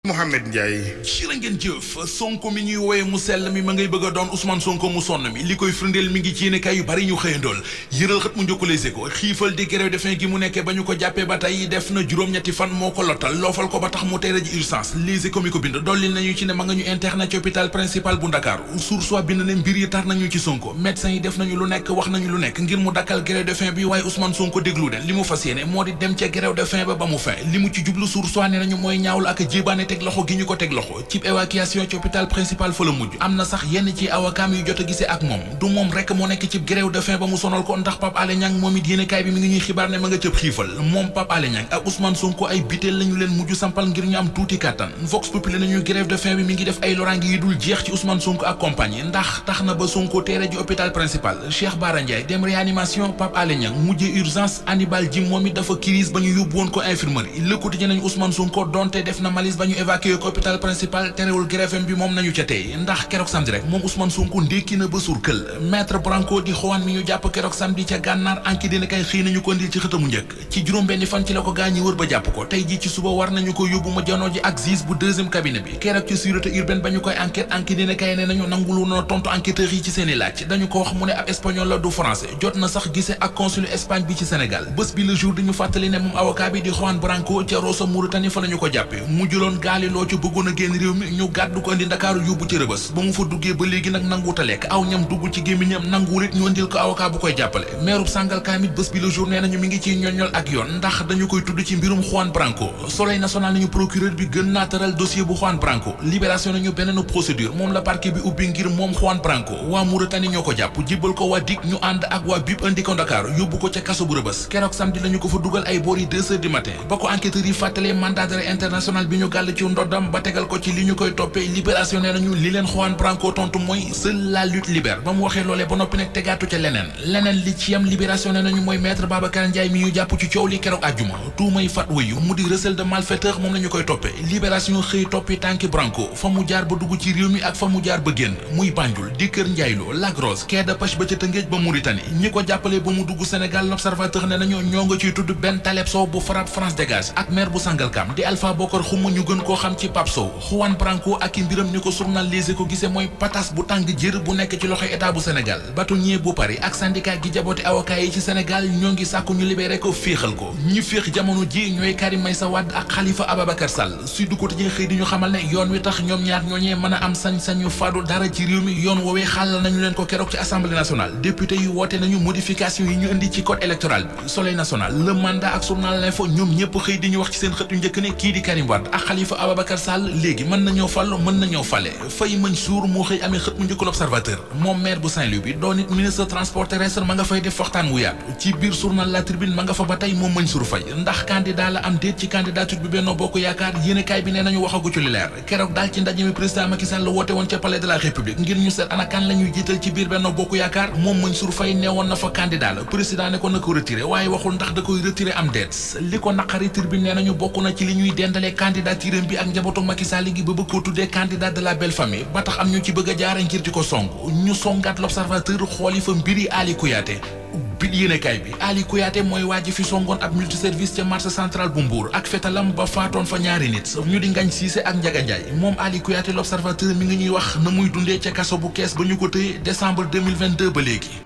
Mohamed Ndiaye ci la ngeen jëf Sonko mi ñuy wooye mu sell mi ma ngay bëgg a doon Ousmane Sonko mu sonn mi li koy firndeel mi ngi ci yéenekaay yu bari ñu xëyandool yëral xët mu njëkk Les Échos xiifal di grève de faim gi mu nekkee ba ñu ko jàppee ba tey def na juróom-ñetti fan moo ko lottal loofal ko ba tax mu tere ji urgence Les Échos mi ko bind dolli nañu ci ne ma nga ñu internet ci hôpital principal bu Dakar Source A bind ne mbir yi tar nañu ci Sonko médecins yi def nañu lu nekk wax nañu lu nekk ngir mu dakkal grève de faim bi waaye Ousmane Sonko déglu den li mu fas yéene moo di dem ca grève de faim ba mu fin li mu ci jublu Source A ne nañu mooy ñaawlu ak jébaane teg loxo gi ñu ko teg loxo ci évacuation ci hôpital principal fa la mujj am na sax yenn ci awakaam yu jot a gisee ak moom du moom rek moo nekk ci grève de faim ba mu sonal ko ndax Pape Alé Niang moom it yéenekaay bi mi ngi ñuy xibaar ne ma nga cëb xiifal moom Pape Alé Niang ak Ousmane Sonko ay biteel lañu leen mujj sampal ngir ñu am tuuti kàttan Vox Populi nañu grève de faim bi mi ngi def ay loraange yi dul jeex ci Ousmane Sonko ak compagnie ndax tax na ba Sonko teere ji hôpital principal Cheikh Bara Ndiaye dem réanimation Pape Alé Niang mujjee urgence Hannibal Djim moom it dafa crise ba ñu yóbbu woon ko infirmerie Le Quotidien nañu Ousmane Sonko donte def na malice ba ñu évacuer ko hôpital principal terewul grève bi moom nañu ca tey ndax keroog samedi rek moom Ousmane Sonko ndékki na ba suur kël maître Branco di Juan mi ñu jàpp keroog samedi ca gànnaar anki dina kay xëy nañu ko ndil ci xëtamu njëkk ci juróom-benni fan ci la ko gaañi wër ba jàpp ko tey ji ci suba war nañu ko yóbbu ma janoo ji ak juge bu deuxième cabinet bi keroog ci sûreté urbaine ba ñu koy enquête anki dina kay ne nañu nangulu na tontu enquêteurs yi ci seeni laaj dañu ko wax mu ne ab espagnol la du français jot na sax gisee ak consul Espagne bi ci Sénégal bés bi le jour di ñu fàttali ne moom avocat bi di Juan Branco ca Rosso Mauritanie fa la ñu ko jàppe mu jëloon gaali loo ci bëggoon a génn réew mi ñu gàddu ko indi Ndakaaru yóbbu ci Rëbës ba mu fa duggee ba léegi nag nanguwut a lekk aw ñam duggul ci gémmiñam nanguwul it ñu indil ko avocat bu koy jàppale meerub Sangalkam it bés bi le jour nee nañu mi ngi ciy ñoññol ak yoon ndax dañu koy tudd ci mbirum Juan Branco Soleil national nañu procureur bi gën naa tëral dossier bu Juan Branco libération nañu beneen procédure moom la parquet bi ubbi ngir moom Juan Branco waa Mauritanie ñoo ko jàpp jibbal ko waa DIC ñu ànd ak waa BIP indi ko Ndakaaru yóbbu ko ca kaso bu Rëbës keroog samedi lañu ko fa dugal ay boori 2 heures du matin ba ko enquêteurs yi fàttalee mandat d'arrêt international bi ñu gàll ci ndoddam ba tegal ko ci li ñu koy toppee libération nee nañu li leen Juan Branco tontu mooy seule la lutte libère ba mu waxee loolee ba noppi nag tegaatu ca leneen li ci yam libération nee nañu mooy maître Babacar Ndiaye mi ñu jàpp ci coow li keroog àjjuma tuumay fat wayu mu di recel de malfaiteur moom la ñu koy toppee libération xëy toppi tànki Branco fa mu jaar ba dugg ci réew mi ak fa mu jaar ba génn muy Banjul di Kër Ndiayloo Lac Rose quai de pêche ba ca Tëngéej ba Mauritanie ñi ko jàppale ba mu dugg Sénégal l'observateur ne nañu ñoo nga ciy tudd Ben Taleb Sow bu FRAPP France Dégage ak maire bu Sangalkam di Alpha Bokar Xuma ñu gën koo xam ci Pape Sow Juan Branco ak i mbiram ñu ko journal Les Échos gisee mooy patas bu tàng jër bu nekk ci loxoy état bu Sénégal bâtonnier bu Paris ak syndicat gi jaboote avocat yi ci Sénégal ñoo ngi sàkku ñu libéré ko féexal ko ñi féex jamono ji ñooy Karim Meïssa Wade ak Khalifa Ababacar Sall Sud Quotidien xëy di ñu xamal ne yoon wi tax ñoom ñaar ñooñee mën a am sañ-sañu fadul dara ci réew mi yoon woowee xàllal nañu leen ko keroog ci assemblée nationale député yu woote nañu modification yi ñu indi ci code électoral bi Soleil national Le Mandat ak journal L'Info ñoom ñëpp xëy di ñu wax ci seen xët yu njëkk ne kii di Karim Wade ak Khalifa Ababacar Sall léegi mën nañoo fal mën nañoo fale Faye Mansour moo xëy amee xët mu njëkk L'Observateur moom maire bu Saint-Louis bi doon it ministre transport terrestre ma nga fay def waxtaan wu yaatu ci biir journal La Tribune ma nga fa ba tey moom Mansour Faye ndax candidat la am déet ci candidature bi Benno Bokk Yaakaar yéenekaay bi nee nañu waxagu ci li leer keroog daal ci ndaje mi président Macky Sall woote woon ca palais de la République ngir ñu seet ana kan la ñuy jiital ci biir Benno Bokk Yaakaar moom Mansour Faye nee woon na fa candidat la président ne ko na ko retiré waaye waxul ndax da koy retiré am déet li ko naqari Tribune nee nañu bokk na ci li ñuy dendalee candidature bi ak njabootu Macky Sall gi ba bëgg ko tuddee candidat de la belle famille ba tax am ñu ci bëgg a jaare ngir di ko song ñu songaat L'Observateur xooli fa mbiri Ali Kouyaté bi yéenekaay bi Ali Kouyaté mooy waa ji fi songoon ab multiservice ca marché central bu Mbour ak fetalam ba faatoon fa ñaari nit ñu di Ngagne Cissé ak Ndiaga Ndiaye moom Ali Kouyaté L'Observateur mi ngi ñuy wax na muy dundee ca kaso bu Kees ba ñu ko tëye décembre 2022 ba léegi